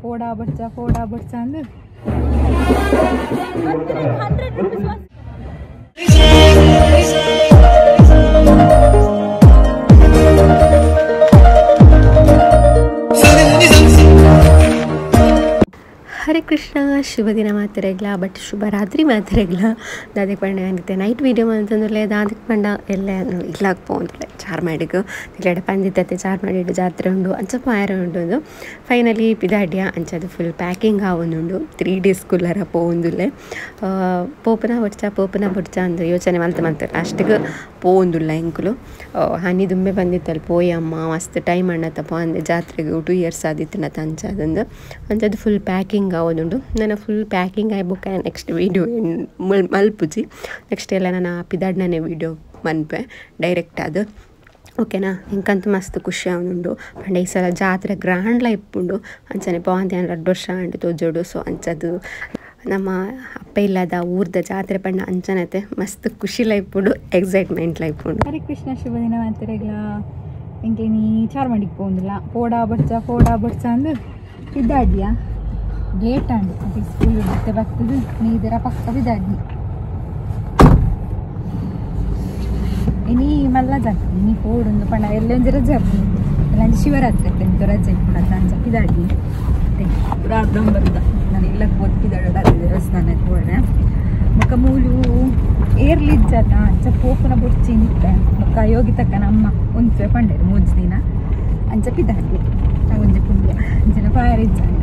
ಪೋಡಾ ಬಡ್ಚ ಪೋಡಾ ಬಡ್ಚ ಅಂದು 100 rupees. Hare Krishna, ಶುಭ ದಿನ ಮಾತಿರಗ್ಲ but ಶುಭ ರಾತ್ರಿ ಮಾತಿರಗ್ಲ. ದಾದಕ್ಕೆ ಪಂಡ ಏನಿತ್ತೆ ನೈಟ್ ವೀಡಿಯೋ ಅಂತಂದ್ರೆ ದಾದಕ್ಕೆ ಪಂಡ ಎಲ್ಲ ಇಲ್ಲಾಗ ಪೋಂದ್ರೆ ಚಾರ್ಮಾಡಿಗೆ ಇಲ್ಲೆಡೆ ಪಂದಿತ್ತತೆ ಚಾರ್ಮಾಡಿ ಜಾತ್ರೆ ಉಂಡು ಅಂಚ ಪಾಯರ ಉಂಟು. ಫೈನಲಿ ಪಿದಾಡ್ಯ ಅಂಚದು ಫುಲ್ ಪ್ಯಾಕಿಂಗ್ ಆವೊಂದುಂಡು. 3 ಡೇಸ್ ಕುಲ್ಲರ ಪೋಂದುಲ್ಲೆ ಪೋಪನ ಬೊಡ್ಚ ಪೋಪನ ಬೊಡ್ಚ ಅಂದು ಯೋಚನೆ ಮಲ್ತ ಮಲ್ತಾರೆ ಲಾಸ್ಟಿಗೆ ಪೋಂದುಲ್ಲ ಎಂಕುಲು. ಹನಿ ದುಂಬೆ ಬಂದಿತ್ತಲ್ಲ ಪೋಯಿ ಅಮ್ಮ ಮಸ್ತ್ ಟೈಮ್ ಅಣ್ಣತ್ತಪ್ಪ ಅಂದೆ ಜಾತ್ರೆಗೆ 2 ಇಯರ್ಸ್ ಆದಿತ್ತು ಅಂಚದಂದು ಅಂಚದು ಫುಲ್ ಪ್ಯಾಕಿಂಗ್ ಆವೊಂದುಂಡು. ನನ್ನ ಫುಲ್ ಪ್ಯಾಕಿಂಗ್ ಆಯ್ ಬೊಕ್ಕ ನೆಕ್ಸ್ಟ್ ವೀಡಿಯೋ ಮಲ್ಪುಜಿ. ನೆಕ್ಸ್ಟ್ ಎಲ್ಲ ನಾನು ಪಿದಾಡ್ನೇ ವೀಡಿಯೋ ಮನ್ಪೆ ಡೈರೆಕ್ಟ್ ಅದು ಓಕೆನಾ. ಇಂಕಂತೂ ಮಸ್ತ್ ಖುಷಿ ಆವೊಂದುಂಡು. ಪಂಡ ಈ ಸಲ ಜಾತ್ರೆ ಗ್ರ್ಯಾಂಡ್ಲ ಇಪ್ಪುಂಡು ಅಂಚನೆ ಪೋಂತೆ 2 ವರ್ಷ ಅಂಡು ತೋಜೋಡು. ಸೊ ಅಂಚದು ನಮ್ಮ ಅಪ್ಪ ಇಲ್ಲದ ಊರ್ದ ಜಾತ್ರೆ ಪಂಡ ಅಂಚನತೆ ಮಸ್ತ್ ಖುಷಿಲ ಇಪ್ಪುಂಡು, ಎಕ್ಸೈಟ್ಮೆಂಟ್ಲ ಇಪ್ಪುಂಡು. ಹರೆ ಕೃಷ್ಣ, ಶುಭ ದಿನ ಮಾತಿರಗ್ಲ. ಇಂಕೆ ನೀ ಚಾರ್ಮಾಡಿಗೆ ಪೋಂದಿಲ್ಲ ಪೋಡಾ ಬಡ್ಚ ಪೋಡಾ ಬಡ್ಚ ಅಂದು ಪಿದಾಡ್ಯ ಲೇಟ್ ಆಂಡ್ ಅದು ಸ್ಕೂಲ್ ಬಿತ್ತೆ ಬರ್ತದೆ ನೀದರ ಪಕ್ಕ ಬಿದಾಡ್ನಿ. ಇನಿ ಮಲ್ಲ ಜಾತ್ರೆ ಇನಿ ಪೋಡುಂದು ಪಂಡ ಎಲ್ಲೊಂಜಿ ರಜೆ ಆಪುಂಡು. ಎಲ್ಲೊಂಜಿ ಶಿವರಾತ್ರಿ ಅತ್ತೆ ರಜೆ ಇಪ್ಪುಂಡು ಅಂಚ ಪಿದಾಡ್ನಿ. ಪೂರ ಅರ್ಧಂಬರ್ಧ ನಾನು ಇಲ್ಲಕ್ಕೆ ಪೋದು ಪಿದಾಡ ದೇವಸ್ಥಾನಕ್ಕೆ ಹೋದೆ. ಬೊಕ್ಕ ಮೂಲು ಏರ್ಲಿಜ್ಜತ ಅಂಚ ಪೋಪುನ ಬೊಡ್ಚಿ ನಿತ್ತೆ ಬೊಕ್ಕ ಯೋಗಿ ತಕ್ಕ ನಮ್ಮ ಉಂಚೆ ಪಂಡೇರು 3 ದಿನ ಅಂಚ ಪಿದಾಡ್ನಿ. ಒಂಜಿ ಪುಣ್ಯ ಅಂಚನ ಪಾಯರಿಜ್ಜಾಂಡ್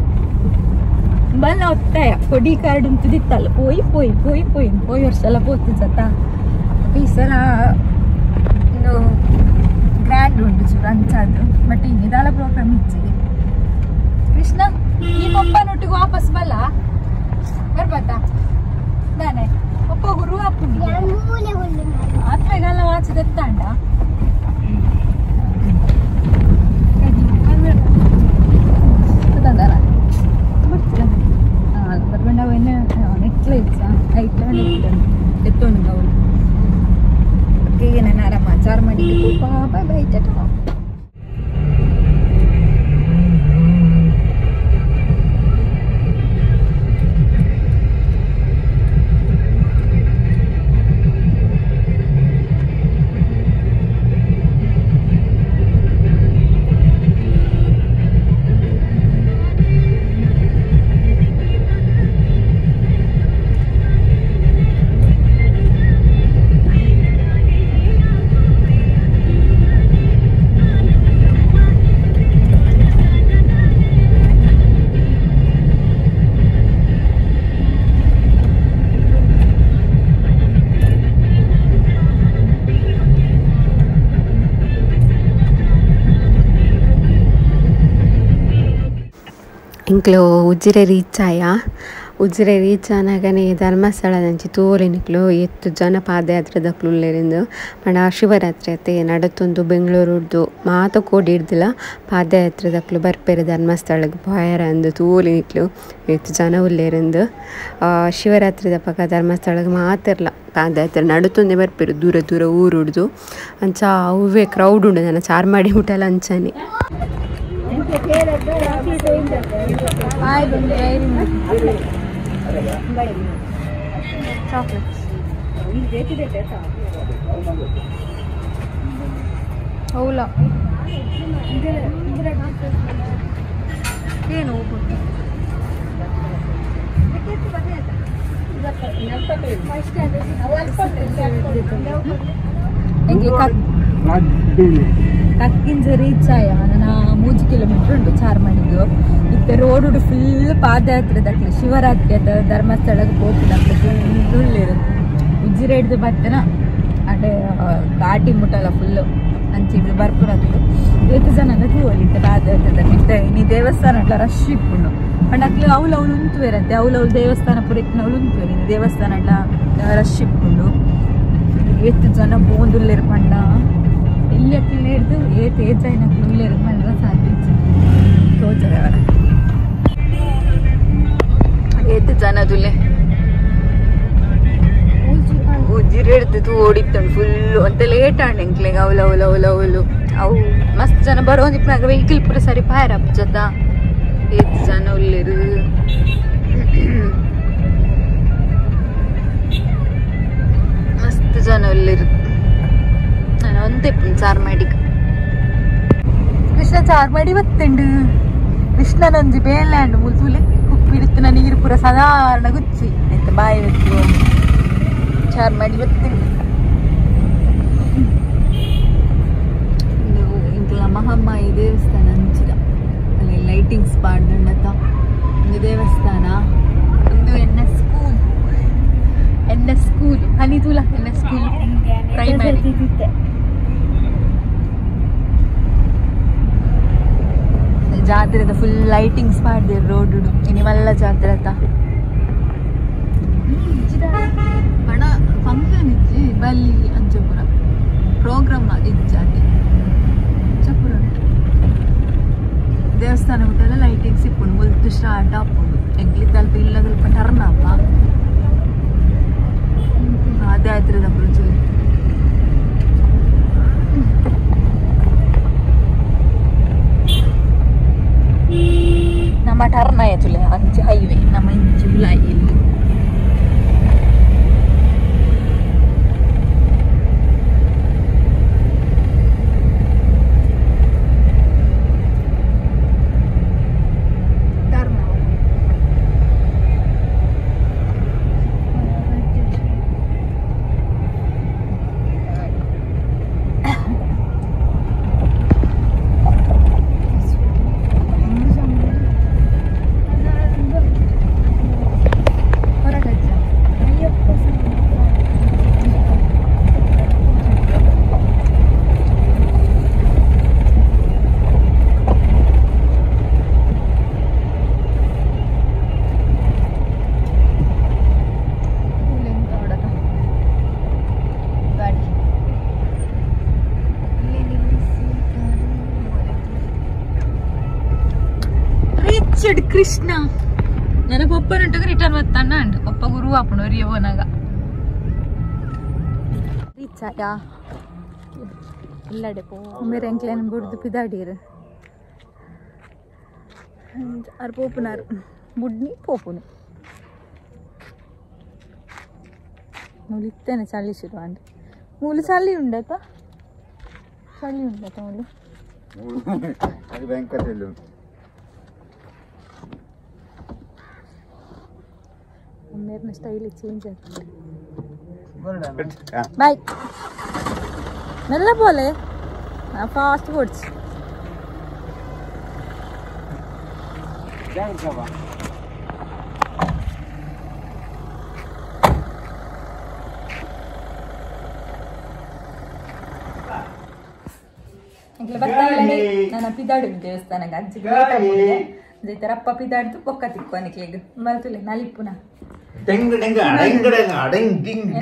ಬಲ್ಲ ಒತ್ತಾಯ ಕೊಡಿ ಕಾರ್ಡ್ ಉಂಟುದಿತ್ತಲ್ಲ ಪೋಯಿ ಪೋಯಿ ಪೋಯಿ ಪೋಯಿ ಪೋಯಿ ವರ್ಷ ಎಲ್ಲ ಪೋತು ಜತ. ಈ ಸಲ ಇನ್ನು ಗ್ರ್ಯಾಂಡ್ ಉಂಟು ಚೂರು ಅಂಚಾದು ಬಟ್ ಇನ್ನಿದಾಲ ಪ್ರೋಗ್ರಾಮ್ ಇಚ್ಚಿದೆ. ಕೃಷ್ಣ ಈ ಪಪ್ಪನೊಟ್ಟಿಗೆ ವಾಪಸ್ ಬಲ್ಲ ಬರ್ಬತ್ತಾ ನಾನೇ ಪಪ್ಪ ಗುರು ಅಪ್ಪು ಆತ್ಮೆಗೆಲ್ಲ ವಾಚಿದೆತ್ತಾಂಡ ನಾನು ಆರಾಮ ಚಾರ್ಮಾಡಿ. ಬಾಯ್ ಬಾಯ್, ಟಾಟಾ. ಇಂಕ್ಲು ಉಜಿರೆ ರೀಚ್ ಆಯ. ಉಜಿರೆ ರೀಚ್ ಆನಾಗನೆ ಧರ್ಮಸ್ಥಳದಂಚಿ ತೋಲಿನಿಕ್ಲು ಎತ್ತು ಜನ ಪಾದಯಾತ್ರೆದಕ್ಲು ಉಲ್ಲೆರಿಂದು ಪಂಡ ಶಿವರಾತ್ರಿ ಅತ್ತೆ ನಡತೊಂದು ಬೆಂಗಳೂರುಡ್ದು ಮಾತ ಕೋಡಿ ಹಿಡ್ದಿಲ್ಲ ಪಾದಯಾತ್ರೆದಕ್ಲು ಬರ್ಪೇರು ಧರ್ಮಸ್ಥಳಕ್ಕೆ ಪೋಯರ ಅಂದು ತೋಲಿನಿಕ್ಲು ಎತ್ತು ಜನ ಉಲ್ಲೇರಿಂದು. ಶಿವರಾತ್ರಿದ ಪಕ್ಕ ಧರ್ಮಸ್ಥಳಕ್ಕೆ ಮಾತಿರ್ಲ ಪಾದಯಾತ್ರೆ ನಡತೊಂದೇ ಬರ್ಪೇರು ದೂರ ದೂರ ಊರುಡ್ದು ಅಂಚ ಅವೇ ಕ್ರೌಡ್ ಉಂಡು ನನ್ನ ಚಾರ್ಮಾಡಿ ಮುಟ್ಟಲ್ಲ ಅಂಚನೆ. ಚಾಕ್ಲೇಟ್ಸ್ ಹೌಲ ಏನು ಕಕ್ಕಿಂಜ ರೀಚ್ ಆಯ ನನ್ನ 3 ಕಿಲೋಮೀಟರ್ ಉಂಟು ಚಾರ್ಮಾಡಿಗೆ. ಇತ್ತೆ ರೋಡ್ ಫುಲ್ ಪಾದಯಾತ್ರೆ ದಕ್ಲೆ ಶಿವರಾತ್ರಿ ಅದ ಧರ್ಮಸ್ಥಳಕ್ಕೆ ಪೋಪುನಕ್ಲೆ ಫುಲ್ ಉಲ್ಲೆರ್. ಉಜ್ಜಿರೆ ಹಿಡ್ದು ಬತ್ತನ ಅಡೆ ಘಾಟಿ ಮುಟ್ಟಲ್ಲ ಫುಲ್ ಅಂಚ ಹಿಡ್ದು ಬರ್ಪುನಕ್ಲು ಏತ್ ಜನ ತೂವೊಲಿ ಇತ್ತೆ ಪಾದಯಾತ್ರೆ ಇತ್ತೆ ಇನಿ ದೇವಸ್ಥಾನ ರಶ್ ಇಪ್ಪುಂಡು. ಪಂಡ ಅಕ್ಲು ಅವ್ಲು ಅವ್ಲು ಉಂತುವೆರಂತೆ ಅವ್ಲು ಅವ್ಲು ದೇವಸ್ಥಾನ ಪೂರ ಇತ್ತಿನ ಅವ್ಲು ಉಂತುವೆರ್. ಇನಿ ದೇವಸ್ಥಾನ ರಶ್ ಇಪ್ಪುಂಡು. ಏತ್ ಜನ ಪೋಂದುಲ್ಲೆರ್ ಪಂಡ ಇಲ್ಲಿ ಅಕ್ಲು ಹಿಡ್ದು ಏತ್ ಏಜಾಯಿನ ಉಲ್ಲೆರ್ ಪಂಡ್ರ ಸಾಧ್ಯ ತೋಜರ ಏತ್ ಜನದುಲ್ಲೆ ಉಜ್ಜಿರೆ ಹಿಡ್ದು ಓಡಿತ್ತಂಡು ಫುಲ್ ಅಂತ ಲೇಟ್ ಆಂಡ್ ಎಂಕ್ಲೆಗ್ ಅವ್ಲು ಅವ್ಲು ಅವ್ಲು ಅವ್ಲು ಅವು ಮಸ್ತ್ ಜನ ಬರೋಂದಿಪ್ಪುನಗ ವೆಹಿಕಲ್ ಪೂರ ಸರಿ ಪಾಯರ ಜತ. ಏತ್ ಜನ ಉಲ್ಲೇರು ಮಸ್ತ್ ಜನ ಉಲ್ಲೇರು ನಾನು ಒಂದೇ ಚಾರ್ಮಾಡಿಗೆ ಕೃಷ್ಣ ಚಾರ್ಮಾಡಿ ಬತ್ತುಂಡು ಕೃಷ್ಣನೊಂಜಿ ಬೇಲ್ಯಾಂಡ್ ಮುಲ್ತುಲೆ ಕುಪ್ಪಿಡುತ್ತಿನ ನೀರು ಪೂರ ಸಾಧಾರಣ ಗುಚ್ಚಿ ಎಂತ ಬಾಯಿ ಬತ್ತು ಚಾರ್ಮಾಡಿ ಬತ್ತುಂಡು ಇಂಕಲ ಮಹಮ್ಮಾಯಿ ದೇವಸ್ಥಾನ ಅಂಚಿದ ಅಲ್ಲಿ ಲೈಟಿಂಗ್ಸ್ ಪಾಡ್ದುಂಡತ ಒಂದು ದೇವಸ್ಥಾನ ಒಂದು N S school N S school ಹನಿತುಲ N S school primary ಜಾತ್ರೆದ full lightings ಪಾಡ್ದಿರು road ಇನಿ ಮಲ್ಲ ಜಾತ್ರೆ ಅತ್ತ ಬಣ ಫಂಕ್ಷನ್ ಇಜ್ಜಿ ಬಲ್ಲಿ ಅಂಚಪುರ ಪ್ರೋಗ್ರಾಮ್ ಇಜ್ಜಾತೆ ಅಂಚಪುರ ದೇವಸ್ಥಾನ ಬಿಟ್ಟೆಲ್ಲ ಲೈಟಿಂಗ್ಸ್ ಇಪ್ಪುಂಡು ಮುಲ್ತು ಸ್ಟಾರ್ಟ್ ಆಪುಂಡು ಎಂಕ್ಲಿ ತಲ್ಪ ಇಲ್ಲದಲ್ಪ ಟರ್ನ್ ಅಪ್ಪ ಪಾದಯಾತ್ರೆದ ಪುರುಚುಲಿ ನಮ್ಮ ಟರ್ನ್ ಆಯ್ತುಲೆ ಅಂಚೆ ಹೈವೇ ನಮ್ಮ ಇಂಚು ಇಲ್ಲಿ ಕೃಷ್ಣ ನನ್ನ ಪಪ್ಪನುಂಟು ರಿಟರ್ನ್ ಬರ್ತಾನ ಉಂಟು ಪಪ್ಪ ಗುರು ಆಪುಂಡು ಒರಿಯ ಪೋನಾಗ ರೀಚ್ ಆಯಾ ಇಲ್ಲಡೆ ಪೋ ಮೇರೆ ಎಂಕ್ಲೇನ್ ಬುಡ್ದು ಪಿದಾಡೀರು ಆರು ಪೋಪುನಾರು ಬುಡ್ನಿ ಪೋಪುನು ಮೂಲು ಇತ್ತೇನೆ ಚಳಿ ಶುರು ಅಂಡ್ ಮೂಲು ಚಳಿ ಉಂಡತ ಚಳಿ ಉಂಡತ ಮೂಲು ಅದು ಭಯಂಕರ ಚಳಿ ಉಂಟು ಮೇರ್ನ ಸ್ಟೈಲ್ ಚೇಂಜ್ ಆಗ್ತದೆ ಬಾಯ್ ಮೆಲ್ಲ ಪೋಲೆ ಫಾಸ್ಟ್ ಓಡಿಸಿ ನಾನು ಪಿದಾಡು ದೇವಸ್ಥಾನಕ್ಕೆ ಅಜ್ಜಿ ಜೈತರ ಅಪ್ಪ ಪಿದಾಡ್ದು ಪೊಕ್ಕ ತಿಕ್ಕು ಅನಿಕ್ಲೆಗ್ ಮಲ್ತುಲೆ ನಲಿಪುನ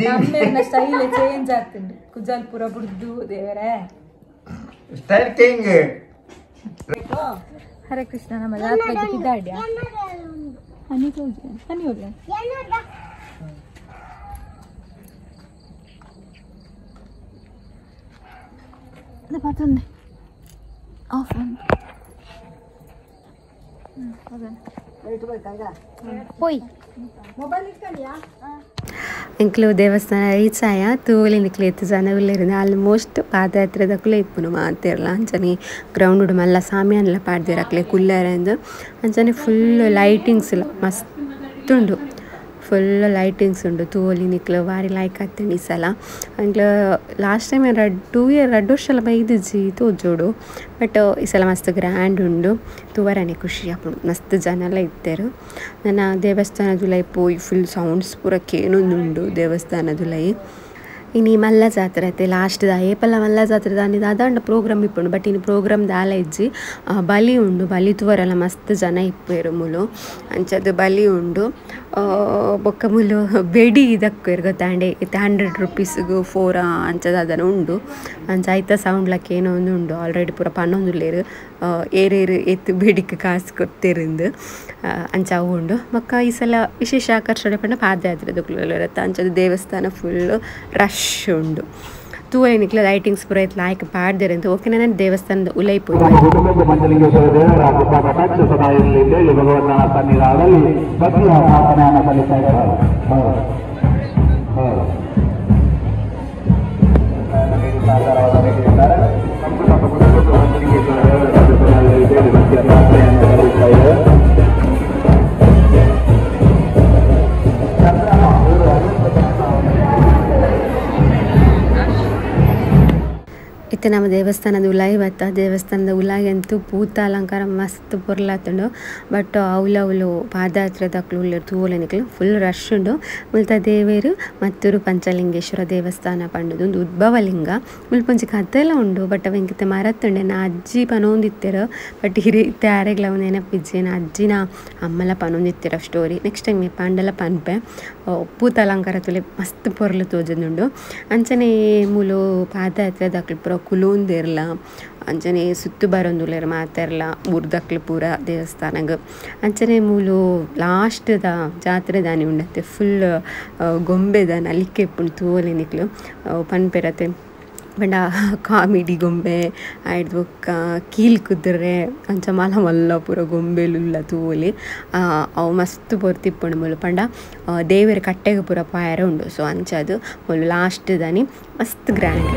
ನಮ್ಮೇರ್ನ ಸ್ಟೈಲ್ ಚೇಂಜ್ ಆಗ್ತುಂಡು ಕುಜಾಲ್ಪುರ ಬುಡ್ದು ದೇವರೇ ಸ್ಟೈಲ್ ಕಿಂಗ್ ಹರೇ ಕೃಷ್ಣ ನಮ್ಮ ಜಾತ್ರೆಗೆ ಪಿದಾಡ್ಯ ಹನಿ ಹನಿ ಹೋಗ್ಲ ಪತ್ತೊಂದೆ ಆಫ್ ಪೋಯ್ ಎಂಕ್ಲು ದೇವಸ್ಥಾನ ರೀಚ್ ಆಯ ತೂಲಿ ನಿಕ್ಲು ಜನ ಉಲ್ಲೇರು ಆಲ್ಮೋಸ್ಟ್ ಪಾದಯಾತ್ರೆದಕ್ಕುಲೆ ಇಪ್ಪುನು ಮಾತಿರಲ್ಲ ಅಂಚನೆ ಗ್ರೌಂಡ್ ಮಲ್ಲ ಸಾಮಿಯಾನೆಲ್ಲ ಪಾಡ್ದಿರ ಅಕ್ಲೆ ಕುಲ್ಲರೆಂದು ಅಂಚನೆ ಫುಲ್ ಲೈಟಿಂಗ್ಸ್ ಇಲ್ಲ ಮಸ್ತುಂಡು ಫುಲ್ ಲೈಟಿಂಗ್ಸ್ ಉಂಡು ತೂಲಿ ನಿಕ್ಲು ಬಾರಿ ಲೈಕ್ ಆಗ್ತೇನೆ ಈ ಸಲ ಅಂಕ್ಲು ಲಾಸ್ಟ್ ಟೈಮ್ ರಡ್ಡು ಇಯರ್ ರಡ್ಡು ವರ್ಷ ಬೈದಿಜ್ಜಿ ತೋಜೋಡು ಬಟ್ ಈ ಸಲ ಮಸ್ತ್ ಗ್ರ್ಯಾಂಡ್ ಉಂಡು ತೂವರನೆ ಖುಷಿ ಆಪುಂಡು ಮಸ್ತ್ ಜನ ಎಲ್ಲ ಇತ್ತೆರು ನನ್ನ ದೇವಸ್ಥಾನದುಲೈ ಪೋಯಿ ಫುಲ್ ಸೌಂಡ್ಸ್ ಪೂರ ಕೇನೊಂದುಂಡು ದೇವಸ್ಥಾನದುಲೈ ಇನಿ ಮಲ್ಲ ಜಾತ್ರೆ ಐತೆ ಲಾಸ್ಟ್ ದ ಏಪಲ್ಲ ಮಲ್ಲ ಜಾತ್ರೆ ದಾನಿ ದಾದಾಂಡ ಪ್ರೋಗ್ರಾಮ್ ಇಪ್ಪುಂಡು ಬಟ್ ಇನಿ ಪ್ರೋಗ್ರಾಮ್ ದಾಲ ಇಜ್ಜಿ ಬಲಿ ಉಂಡು ಬಲಿ ತೂವರೆಲ್ಲ ಮಸ್ತ್ ಜನ ಇಪ್ಪುವೆರು ಮೂಲು ಅಂಚದು ಬಲಿ ಉಂಡು ಬೊಕ್ಕ ಮೂಲು ಬೆಡಿ ಇದಕ್ಕುವೆರು ಗೊತ್ತಾಂಡೆ ಇತ್ತೆ 100 ರುಪೀಸ್ಗು 4 ಅಂಚದಾದನ ಉಂಡು ಅಂಚ ಐತ ಸೌಂಡ್ ಲಕ್ಕ ಏನೋ ಒಂದು ಉಂಡು ಆಲ್ರೆಡಿ ಪೂರ ಪನ್ನೊಂದುಲ್ಲೇರು ಏರೇರು ಎತ್ತು ಬೇಡಿಕೆ ಕಾಸು ಕೊಡ್ತಿರಿಂದು ಅಂಚ ಅವು ಉಂಡು ಬೊಕ್ಕ ಈ ಸಲ ವಿಶೇಷ ಆಕರ್ಷಣೆ ಪಂಡ ಪಾದಯಾತ್ರೆ ಇರುತ್ತೆ ಅಂಚದ ದೇವಸ್ಥಾನ ಫುಲ್ ರಶ್ ಉಂಡು. ತೂವಲೆ ನಿಕ್ಲ ಲೈಟಿಂಗ್ಸ್ ಪೂರ ಇತ್ತು ಲಾಯ್ಕ್ ಪಾಡ್ದಿರ ಅಂತ ಓಕೆ ನಾನು ದೇವಸ್ಥಾನದ ಉಲೈ ಪೋಯಿ ಇತ್ತೆ ನಮ್ಮ ದೇವಸ್ಥಾನದ ಉಲಾಯಿ ಬತ್ತ ದೇವಸ್ಥಾನದ ಉಲಾಯಿ ಅಂತೂ ಪೂತ ಅಲಂಕಾರ ಮಸ್ತ್ ಪೊರ್ಲಾತುಂಡು ಬಟ್ ಅವ್ಲು ಪಾದಯಾತ್ರೆದಕ್ಲು ಉಲ್ಲೆರ್ ತೂವೊಲೆ ನಿಕ್ಲು ಫುಲ್ ರಶ್ ಉಂಡು ಮುಲ್ತ ದೇವೇರು ಮತ್ತೂರು ಪಂಚಲಿಂಗೇಶ್ವರ ದೇವಸ್ಥಾನ ಪಂಡುದು ಉಂದು ಉದ್ಭವಲಿಂಗ ಮುಲ್ಪ ಒಂಜಿ ಕಥೆಲ ಉಂಡು ಬಟ್ ಅವು ಎಂಕ್ ಇತ್ತೆ ಮರತುಂಡು ಎನ್ನ ಅಜ್ಜಿ ಪನೊಂದಿತ್ತೆರ್ ಬಟ್ ಹಿರಿ ಇತ್ತೆ ಆರೆಗ್ಲ ಅವು ನೆನಪಿಜ್ಜಿ ಎನ್ನ ಅಜ್ಜಿನ ಅಮ್ಮಲ ಪನೊಂದಿತ್ತೆರ್ story next time ಪಂಡಲ ಪನ್ಪೆ ಪೂತ ಅಲಂಕಾರ ತೂಲೆ ಮಸ್ತ್ ಪೊರ್ಲು ತೋಜೊಂದುಂಡು ಅಂಚನೆ ಮೂಲು ಪಾದಯಾತ್ರೆದಕ್ಲು ಪೂರ ಕುಲೋಂದಿರ್ಲ ಅಂಚನೆ ಸುತ್ತು ಬರೋಂದುಲ್ಲೆರ್ ಮಾತೆರ್ಲ ಊರ್ದಕ್ಲು ಪೂರ ದೇವಸ್ಥಾನಗ್ ಅಂಚನೆ ಮೂಲು ಲಾಸ್ಟ್ ದ ಜಾತ್ರೆ ದಾನಿ ಉಂಡತ್ತೆ ಫುಲ್ ಗೊಂಬೆದ ನಲಿಕೆ ಇಪ್ಪುಂಡು ತೂವೊಲಿ ನಿಕ್ಲು ಪನ್ಪೆರತೆ ಪಂಡ ಕಾಮಿಡಿ ಗೊಂಬೆ ಆಯ್ಡ್ ಬೊಕ್ಕ ಕೀಲ್ ಕುದುರೆ ಅಂಚ ಮಲ್ಲ ಮಲ್ಲ ಪೂರ ಗೊಂಬೆಲುಲ್ಲ ತೂವೊಲಿ ಅವು ಮಸ್ತ್ ಪೊರ್ತಿಪ್ಪುಂಡು ಮೂಲು ಪಂಡ ದೇವೆರ್ ಕಟ್ಟೆಗ್ ಪೂರ ಪೋಯೆರೆ ಉಂಡು ಸೊ ಅಂಚ ಅದು ಮೂಲು ಲಾಸ್ಟ್ ದಾನಿ ಮಸ್ತ್ ಗ್ರ್ಯಾಂಡ್.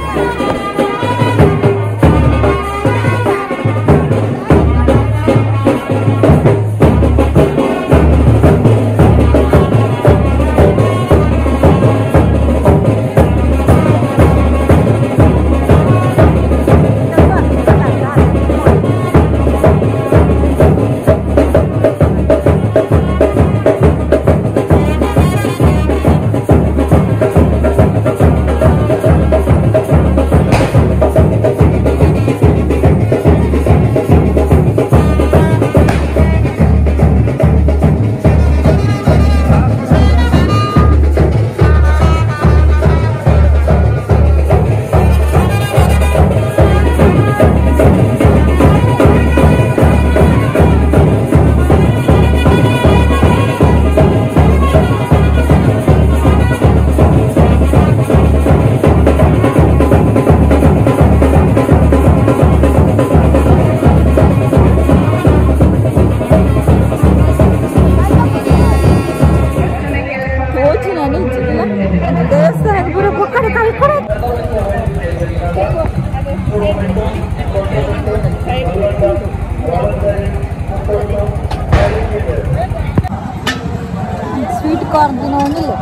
Sweet corn ತಿನ್ನೋಂಗಿಲ್ಲ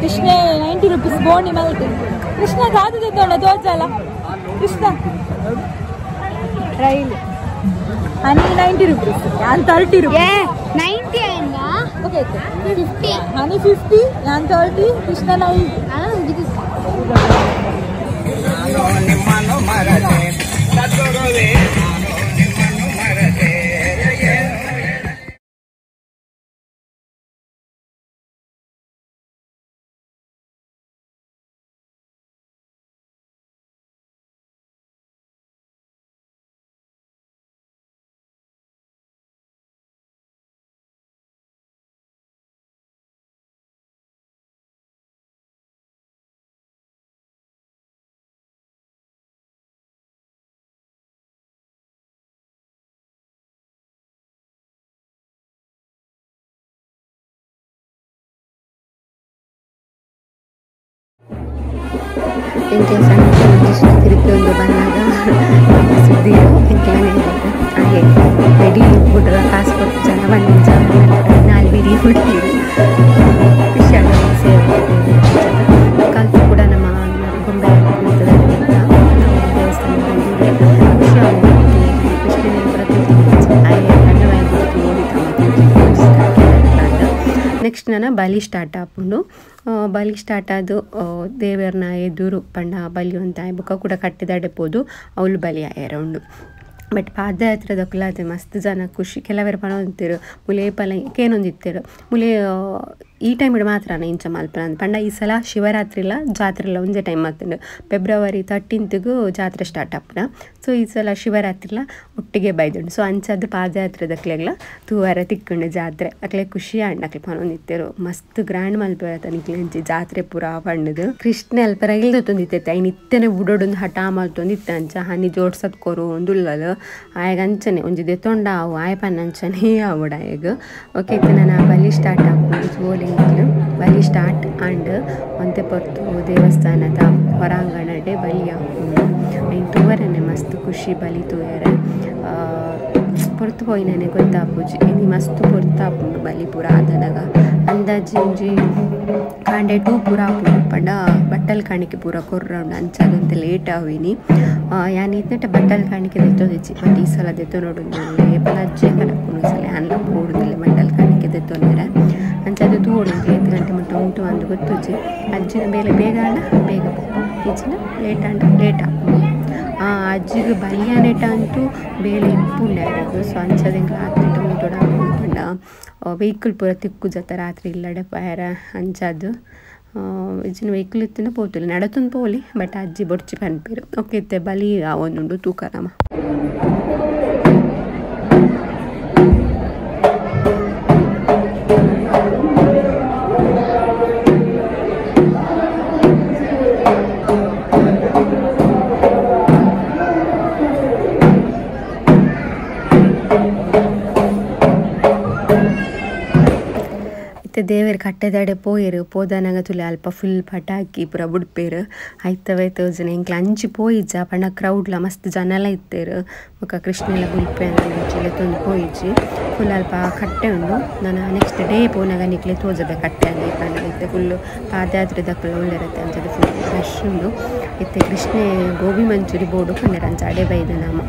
ಕೃಷ್ಣ 90 rupees ಬೋಣಿ ಮಲ್ತೆ ಕೃಷ್ಣ ದಾದದೋಣ ತೋಜಲ ಕೃಷ್ಣ ರೈಲ್ ಹನಿ 90 ರುಪೀಸ್ ಯಾನ್ 30 ರುಪೀಸ್ 90 ಅಲ್ಲ ಓಕೆ 50 ಹನಿ 50 ಯಾನ್ 30 ಕೃಷ್ಣ 90. ನಿಮ್ಮನ್ನು ಮರತೆ ಸದ್ಗುರುವೇ ನಿಮ್ಮನ್ನು ಮರತೆ. ಎಂಕ್ಲ ಸಣ್ಣ ತಿರುಗಿ ಬಂದಾಗ ಸುದ್ದಿ ಎಂಕ್ಲನೇ ಹಾಗೆ ರೆಡಿ ಬಿಡ್ರ ಕಾಸು ಕೊಟ್ಟು ಜನ ಬಂದ ನಾಲ್ ಬಿಡಿ ಹುಡುಗಿರು ಖುಷಿ ಆಗುತ್ತೆ ಸೇವೆ ಕಲ್ತು ಕೂಡ ನಮ್ಮ ಗೊಂಬೆ ದೇವಸ್ಥಾನ ಖುಷಿ ಆಗುತ್ತೆ. ನೆಕ್ಸ್ಟ್ ನಾನು ಬಲಿ ಸ್ಟಾರ್ಟ್ ಆಪುಂಡು ಬಲಿ ಸ್ಟಾರ್ಟ್ ಆದು ದೇವರನ್ನ ಎದುರು ಪಂಡ ಬಲಿ ಅಂತ ಬೊಕ್ಕ ಕೂಡ ಕಟ್ಟಿದಾಡೆ ಪೋದು ಅವಳು ಬಲಿ ಆಯರ ಉಂಡು. ಬಟ್ ಪಾದಯಾತ್ರೆದಕುಲು ಅದೇ ಮಸ್ತ್ ಜನ ಖುಷಿ ಕೆಲವರು ಪನೊಂದಿತ್ತೆರ್ ಮುಲೆ ಪಲ ಕೇನೊಂದಿತ್ತೆರ್ ಮುಲೆ ಈ ಟೈಮ್ ಮಾತ್ರ ಇಂಚ ಮಲ್ಪನ ಪಂಡ ಈ ಸಲ ಶಿವರಾತ್ರಿಲ ಜಾತ್ರೆಲ ಒಂಜೆ ಟೈಮ್ ಆತುಂಡು ಫೆಬ್ರವರಿ 13ಗ್ ಜಾತ್ರೆ ಸ್ಟಾರ್ಟ್ ಆಪುನ ಸೊ ಈ ಸಲ ಶಿವರಾತ್ರಿಲ ಒಟ್ಟಿಗೆ ಬೈದುಂಡು ಸೊ ಅಂಚಾದ ಪಾದಯಾತ್ರೆ ದಕ್ಲೆಗ್ಲ ತೂವರ ತಿಕ್ಕುಂಡು ಜಾತ್ರೆ ಅಕ್ಲೆ ಖುಷಿ ಆಂಡ್ ಅಕ್ಲೆ ಪನೊಂದಿತ್ತೆರು ಮಸ್ತ್ ಗ್ರ್ಯಾಂಡ್ ಮಲ್ಪೆರ ನಿಕ್ಲೆ ಅಂಚಿ ಜಾತ್ರೆ ಪೂರ ಪಂಡುದು ಕೃಷ್ಣ ಅಲ್ಪ ರೈಲ್ ತೊಂದಿತ್ತೈತೆ ಐನ್ ಇತ್ತನೆ ಬುಡೊಡೊಂದು ಹಠ ಮಲ್ತೊಂದಿತ್ತೆ ಅಂಚ ಹನಿ ಜೋಡ್ಸದ್ ಕೊರು ಒಂದುಲ್ಲಲು ಆಯಗ ಅಂಚನೆ ಒಂಜಿ ದೆತ್ತೊಂಡ ಆವು ಆಯ ಪನ್ನ ಅಂಚನೆ ಆವಡ ಆಯಗ್ ಓಕೆ ಇತ್ತೆ ನಾನು ಬಲಿ ಸ್ಟಾರ್ಟ್ ಆಪುಂಡು ಜೋಲಿಂಗ್ಲು ಬಲಿ ಸ್ಟಾರ್ಟ್ ಆಂಡ್ ಒಂತೆ ಪೊರ್ತು ದೇವಸ್ಥಾನದ ಹೊರಾಂಗಣಡೆ ಬಲಿ ಆಪುಂಡು ಐನ್ ತೂವರನೆ ಮಸ್ತ್ ಖುಷಿ ಬಲಿ ತೂಯರೆ ಪೊರ್ತು ಪೋಯಿನನೆ ಗೊತ್ತಾಪುಜಿ ಇನಿ ಮಸ್ತ್ ಪೊರ್ತಾಪುಂಡು ಬಲಿ ಪೂರ ಆದನಗ ಅಂದಾಜಿ ಒಂಜಿ ಕಾಂಡೆ ಟೂ ಪೂರ ಆಪುಂಡು ಪಂಡ ಬಟ್ಟಲ್ ಕಾಣಿಕೆ ಪೂರ ಕೊರ್ರೌಂಡು ಅಂಚಾದಂತೆ ಲೇಟ್ ಆವಿನಿ ಯಾನ್ ಇತ್ನೆಟ ಬಟ್ಟಲ್ ಕಾಣಿಕೆ ದೆತ್ತೊಂದಿಜ್ಜಿ ಬಟ್ ಈ ಸಲ ದೆತ್ತೊನೊಡುಂದು ಏಪಲ ಅಜ್ಜೆ ಕನಪುಂಡು ಈ ಸಲ ಯಾನ್ಲ ಪೋಡುದಿಲ್ಲ ಬಟ್ಟಲ್ ಕಾಣಿಕೆ ದೆತ್ತೊನೆರೆ ಅಂಚಾದ ತೂವೊಡು 8 ಗಂಟೆ ಮುಟ್ಟ ಉಂಟು ಅಂದು ಗೊತ್ತುಜ್ಜಿ ಅಜ್ಜಿನ ಬೇಲೆ ಬೇಗ ಆಂಡ ಬೇಗ ಪೋಪ ಇಜ್ಜಿನ ಲೇಟ್ ಆಂಡ ಲೇಟ್ ಆಪುಂಡು ಅಜ್ಜಿಗೆ ಬಲಿಯಾನೆಟ ಅಂತೂ ಬೇಲೆ ಇಪ್ಪುಂಡು ಆಯ್ತು ಸೊ ಅಂಚದ ಎಂಕ್ಲ ಆತ್ನೆಟ ಮುಟ್ಟೊಡು ಆಪುಂಡು ಪಂಡ ವೆಹಿಕಲ್ ಪೂರ ತಿಕ್ಕುಜತ್ತ ರಾತ್ರಿ ಇಲ್ಲಡೆ ಪೋಯರ ಅಂಚಾದ್ ಇಜ್ಜಿನ ವೆಹಿಕಲ್ ಇತ್ತಿನ ಪೋತುಲಿ ನಡತೊಂದು ಪೋಲಿ ಬಟ್ ಅಜ್ಜಿ ಬೊಡ್ಚಿ ಪನ್ಪೆರ್ ಓಕೆ ಇತ್ತೆ ಬಲಿ ಆವೊಂದುಂಡು ತೂಕ ನಮ ದೇವೇರ್ ಕಟ್ಟೆದಡೆ ಪೋಯೆರು ಪೋದನಗ ತುಲೆ ಅಲ್ಪ ಫುಲ್ ಪಟಾಕಿ ಪೂರ ಬುಡ್ಪೇರು ಐತವೇ ತೋಜನೆ ಎಂಕ್ಲ ಅಂಚಿ ಪೋಯಿಜ್ಜ ಪಂಡ ಕ್ರೌಡ್ಲ ಮಸ್ತ್ ಜನಲ ಇತ್ತೇರು ಬೊಕ ಕೃಷ್ಣೆಲ ಬುಲ್ಪೆ ಲೆತ್ತೊಂದು ಪೋಯಿಜ್ಜಿ ಫುಲ್ ಅಲ್ಪ ಕಟ್ಟೆ ಉಂಡು ನಾನು ನೆಕ್ಸ್ಟ್ ಡೇ ಪೋನಾಗ ನಿಕ್ಲೆ ತೋಜಬೆ ಕಟ್ಟೆ ಅಂದ್ ಪಂಡ ಇತ್ತೆ ಫುಲ್ ಪಾದಯಾತ್ರೆ ದಕ್ಕಲ ಉಲ್ಲೆರತ್ತೆ ಅಂಚದ ಫುಲ್ ರಶ್ ಉಂಡು ಇತ್ತೆ ಕೃಷ್ಣೆ ಗೋಬಿ ಮಂಚೂರಿ ಬೋಡು ಪಂಡೆರ್ ಅಂಚ ಅಡೆ ಬೈದ ನಮ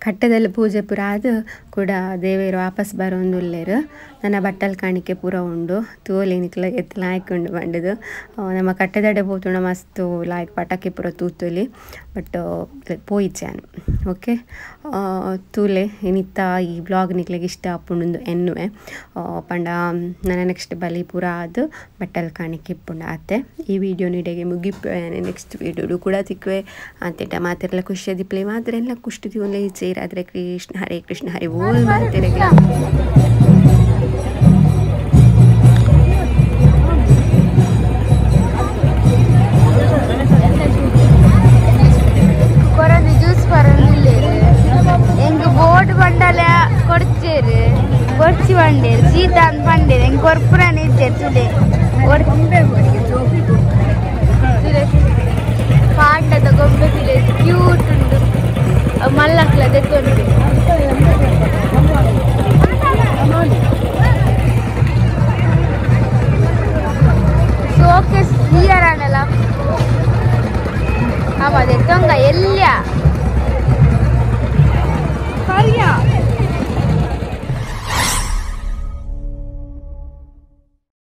ಕಟ್ಟೆದಲ್ಲಿ ಪೂಜೆ ಪೂರ ಆದ್ ಕೂಡ ದೇವೇರು ವಾಪಸ್ ಬರೋಂದುಲ್ಲೇರು ನನ್ನ ಬಟ್ಟಲ್ ಕಾಣಿಕೆ ಪೂರ ಉಂಡು ತೂಲೆ ನಿಕ್ಲ ಎತ್ ಲಾಯ್ಕ್ ಉಂಡು ಪಂಡುದು ನಮ್ಮ ಕಟ್ಟೆದಡೆ ಪೋತುಂಡ ಮಸ್ತ್ ಲಾಯ್ಕ್ ಪಟಾಕಿ ಪೂರ ತೂತೊಲಿ ಬಟ್ ಪೋಯಿಜ್ಜಿ ಓಕೆ ತೂಲೆ ಇನಿತ್ತ ಈ ಬ್ಲಾಗ್ ನಿಕ್ಲೆಗ್ ಇಷ್ಟ ಆಪುಂಡು ಎನ್ನುವೆ ಪಂಡ ನನ್ನ ನೆಕ್ಸ್ಟ್ ಬಲಿ ಪೂರ ಆದ್ ಬಟ್ಟಲ್ ಕಾಣಿಕೆ ಇಪ್ಪುಂಡು ಆತೆ ಈ ವಿಡಿಯೋ ನೀಡೆಗೆ ಮುಗಿಪೆ ನೆಕ್ಸ್ಟ್ ವಿಡಿಯೋ ಕೂಡ ತಿಕ್ಕುವೆ ಅಂತೆಟ ಮಾತೆರ್ಲ ಖುಷಿ ದಿಪ್ಲೆ ಮಾತ್ರ ಎಲ್ಲ ಖುಷಿ ದಿವನ್ಲೆ ಜೈ ರಾಧೆ ಕೃಷ್ಣ ಹರೇ ಕೃಷ್ಣ ಹರಿ ಬೋಲ್ ಮಾತೆರೆಗ್ಲ. ಕೊರಂದು ಜ್ಯೂಸ್ ಪರೊಂದಿಲ್ಲೆರ್ ಎಂಕ್ ಬೋಟ್ ಬಂಡಲ ಕೊಡ್ಚೇರು ಕೊಡ್ಚಿ ಬಂಡೇರು ಸೀತ ಅಂದ್ ಪಂಡೇರು ಎಂಕ್ ಕೊರ್ಪುರನೆ ಇತ್ತೆರ್ ತುಲೆ ಪಾಂಡದ ಗೊಂಬೆ ತುಲೆ ಕ್ಯೂಟ್ ಉಂಡು ಮಲ್ಲಕ್ಲ ದೆತ್ತೊಂಡು.